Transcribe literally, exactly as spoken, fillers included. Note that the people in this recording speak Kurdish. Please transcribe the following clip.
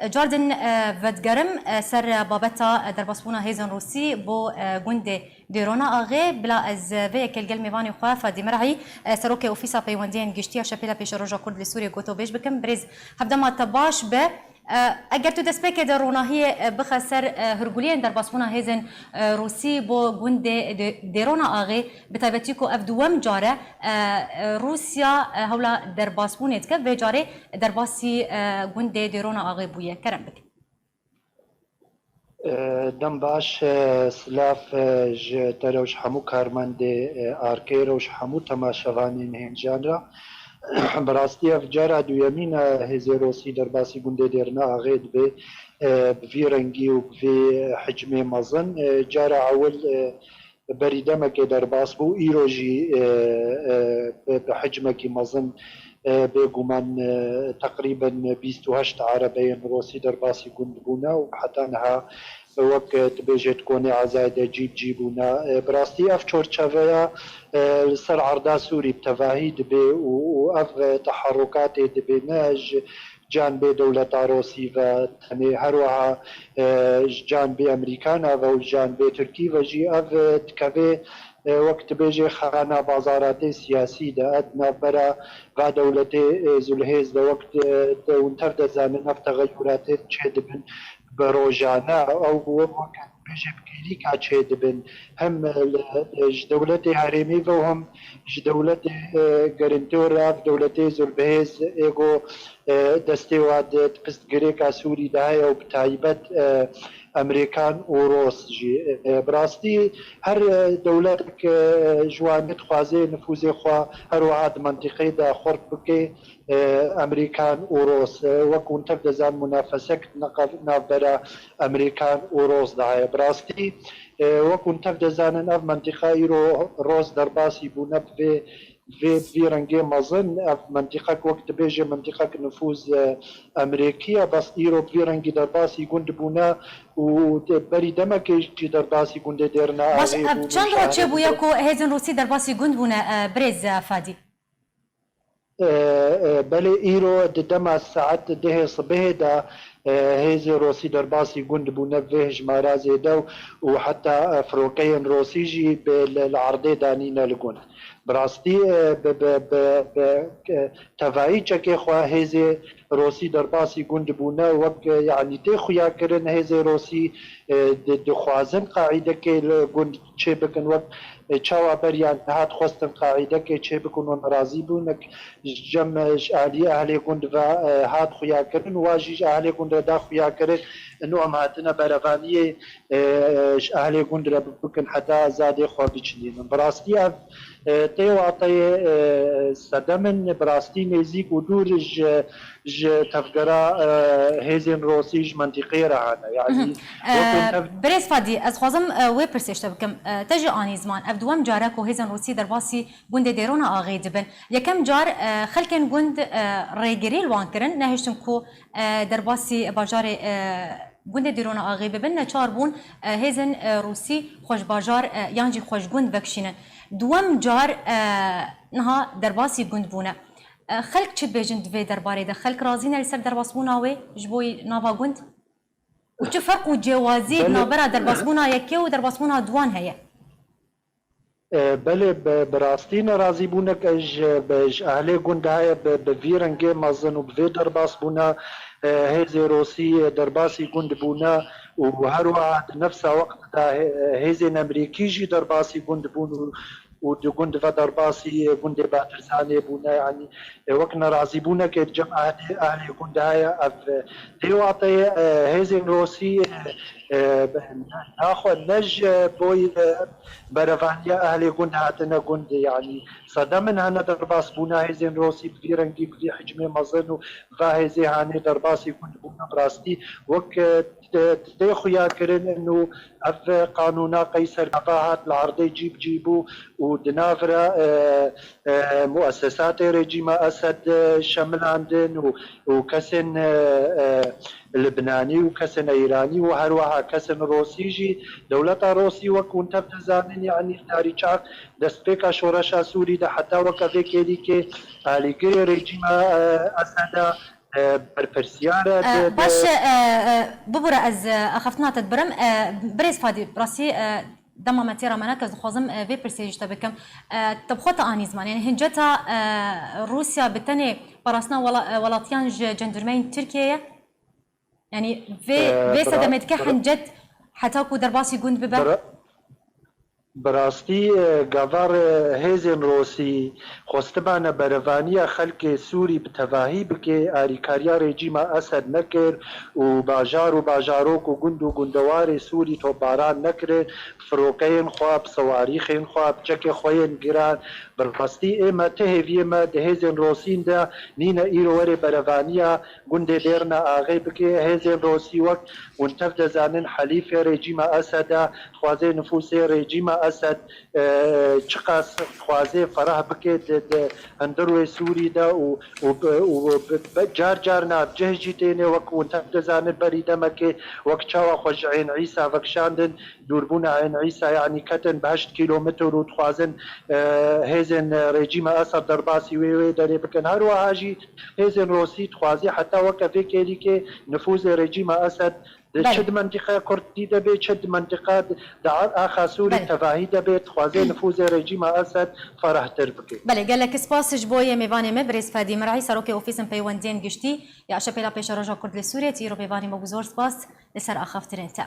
Cardin e, vedigerim e, ser babeta e, derbasbûna hêzên Rûsî bo e, gundê Dêrona Axê. Bila ez vê yekê li gel mêvanê xwe Fadî Merehî, e, Serokê Ofîsa Peywendiyên Giştî ya Şepêla Pêşeroja Kurd li Sûriyê gotobêj bikim. Birêz, hevdema te baş be. E, eger tu destpêkê de ronahiyê e, bixe ser e, hûrguliyên derbasbûna hêzên e, Rûsî bo gundê Dê- Dêrona Axê, bi taybetî ku ev duwem car e, e, e, Rûsya e, hewla derbasbûnê dike, vê carê derbasî e, gundê Dêrona Axê bûye. Kerem bikin. E, dem baş, e, silav, e, ji te re û ji hemû karmendê, e, Arkê re û ji hemû temaşevanên hêncan re. Bi rastî ev cara duyemîn e, hêzê Rosî derbasî gundê Dêrina Axê dibe, e, bi vî rengî û bi vî hicmê mezin. E, cara ewil, e, berî demekê derbas bû, îro jî, e, e, bi, bi hicmekî mezin, e, bêguman, e, teqrîben bîst û heşt erebeyên Rosî derbasî gund bûne û heta niha wek, e, dibêje di konê ezayê de cî bi cî bûne. E, bi rastî ev çorçeveya, e, li ser erda Sûrî bi tevahî dibe û, û ev, e, teherûkatê dibe ne ji canbê dewleta Rosî ve tenê, her wiha, e, ji canbê Amerîkana ve û ji canbê Tirkî ve jî ev, e, dikeve, e, wek dibêje xana bazaratê siyasî de, e, di navbera va dewletê, e, zulhêz de wek di, di, hûn tev de zanin ev texeyûratê çêdibin bi rojane, ew wek dibêje bi kêlîka çêdibin, hem li, ji dewletê herêmî ve û hem ji dewletê, e, gerintê û rev dewletê zulbihêz ê ku, e, destê wa di, di piştgirêka Sûrî de heye û bi taybet, e, Amerîkan û Ros jî. E, bi rastî her, e, dewletek, e, ji wan dixwaze nifûzê xwe her wiha di mentiqê de xurt bike, e, Amerîkan û Ros. E, wek hûn tev dizan munafesek neqev-, navbera Amerîkan û Ros de heye. Bi rastî, e, wek hûn tev dizanin ev mentiqa îro Ros derbasî bûne bi vê vê, vî rengê mezin, ev mentiqek wek dibêje mentiqek nifûz, e, Amerîkî ye, bes îro bi vî rengî derbasî gund bûne û te-, berî demekê jî derbasî gundê Dêrina Baş, Axê ev bû, çend roj çêbûye ku hêzên Rûsî derbasî gund bûne, e, birêz, e, Fadî? E, e, belê îro di dema saet dehê sibehê de, e, hêzê Rosî derbasî gund bûne vê hijmara zêde û heta, e, firokeyên Rosî jî bi, li, li erdê danîne li gund. Bi rastî, e, bi, bi, bi, bi, e, tevayî çekê xwe hêzê Rosî derbasî gund bûne, wek, e, yanî tê xuyakirin hêzê Rosî, e, di, dixwazin qaîdekê li gund çêbikin, wek, e, çawa beriya niha dixwestin qaîdekê çêbikin û nerazî bûn, ji cem, e, ji aliyê ehlê gund ve, e, hat xuyakirin, wa jî ji ehlê gund re da xuyakirin, ino em hatine berevaniyê, e, ji ehlê gund re bikin heta zadê xwe biçilînin. Bi rastî ev, e, tê wateyê, e, sedem in, bi rastî nêzîk û dûr ji, ji tevgera, e, hêzên Rosî ji mentîqeyê re hene. Yanî, Mhm. wekî E, tev- Birêz Fadî, ez xwazim, e, wê pirsê ji te bikim. E, te jî anî ziman, ev duwem car e ku hêzên Rosî derbasî gundê Dêrona Axê dibin. Yekem car, e, xelkên gund, e, rêgirî li wan kirin, nehiştin ku, e, derbasî bajarê, e, gundê Dêrona Axê bibin, neçar bûn, e, hêzên, e, Rûsî xwe ji bajar, e, yan jî xwe ji gund vekişînin. Duwem car, e, niha derbasî gund bûne. E, xelk çi dibêjin di vê derbarê de? Xelk razî ne li ser derbasbûna wê ji bo nava gund? Û çi ferq û cêwazî di Belê. navbera derbasbûna yekê û derbasbûna duwan heye? E, belê, bi, bi rastî nerazîbûnek ji, bi, ji ehlê gund heye, bi, bi vî rengê mezin û bi vê derbasbûna, e, hêzê Rosî, e, derbasî gund bûne û her wiha di nefsa wext de hê-, hêzên Amerîkî jî derbasî gund bûn û, û di gund ve derbasî, e, gundê Batirzanê bûne, yanî, e, wek nerazîbûnekê di cem ehlê, ehlê gund heye. Ev, e, dê wateyê, e, hêzên Rosî, e, e, naxwe ne ji boy, e, berevaniya ehlê gund hatine gund, yanî sedem in hene derbas bûne hêzên Rosî bi vî rengî, bi vî hicmê mezin û va hêzê hanê derbasî gund bûne bi rastî wek, e, tê xuya kirin û ev qanûna Qeyser gava hat li erdê cî bi cî bû û di nav re, e, e, muesesatê rejîma Esed, e, şemilandin û, û kesên, e, e, Libnanî û kesên Îranî û her wiha kesên Rosî jî, dewleta Rosî wek hûn tev dizanin, yanî tarîça destpêka şoreşa Sûrî de heta weke vê kêlîkê alîgirê rejîma, e, Eseda e, berpirsiyar e. E, di, baş, di e, e, bibûre ez, e, axaftina te dibirim. E, birêz Fadî, rastî, e, dema me têra me neke, ez dixwazim, e, vê pirsê ji te bikim. E, te bi xwe te anî ziman. Yanî hinceta, e, Rûsya bi tenê parastina wela-, e, welatiyan ji cendirmeyên Tirkiyê ye? Yanî vê, e, vê sedemê dike hincet heta ku derbasî gund bibe? Bi ra-, bi rastî, e, gava re hêzên Rosî xwestibane berevaniya xelkê Sûrî bi tevahî bike, arîkariya rejîma Esed nekir û bajar û bajarok û gund û gundewarê Sûrî topbaran nekirin, bi firokeyên xwe, bi sewarîxên xwe, bi çekê xwe yên giran. Bi rastî ê me ti hêviyê me di hêzên Rosîn de nîne îro were berevaniya gundê Dêrna Axê bike. Hêzên Rosî wek hûn tev dizanin helîfê rejîma Esed e, dixwaze nifûsê rejîma Esed, e, çiqas dixwaze ferah bike di, di hundirê Sûrî de û, û, û bi, bi, car car navcih jî têne, wek hûn tev dizanin berî demekê wek çawa xwe ji Ên Îsa vekişandin, dûrbûna Ên Îsa, yanî ketin bi heşt kîlometr û dixwazin, e, hêzên, e, rejîma Esed derbasî wê, wê derê bikin. Her wiha jî hêzên Rosî dixwazî heta weke vê kêlîkê nifûzê rejîma Esed di Belê. çi di mentiqeya Kurdî de bê, çi di mentiqa di, di axa Sûrî Belê. tevahî de bê, dixwaze nifûzê rejîma Esed ferahtir bike. Belê, gelek spas ji bo yê mêvanê me, birêz Fedî Mir'î, serokê Ofîsên Peywendiyên Giştî ya Şepêla Pêşeroja Kurd li Sûriyê, tî îro mêvanê me bû, zor spas li ser axaftinên te.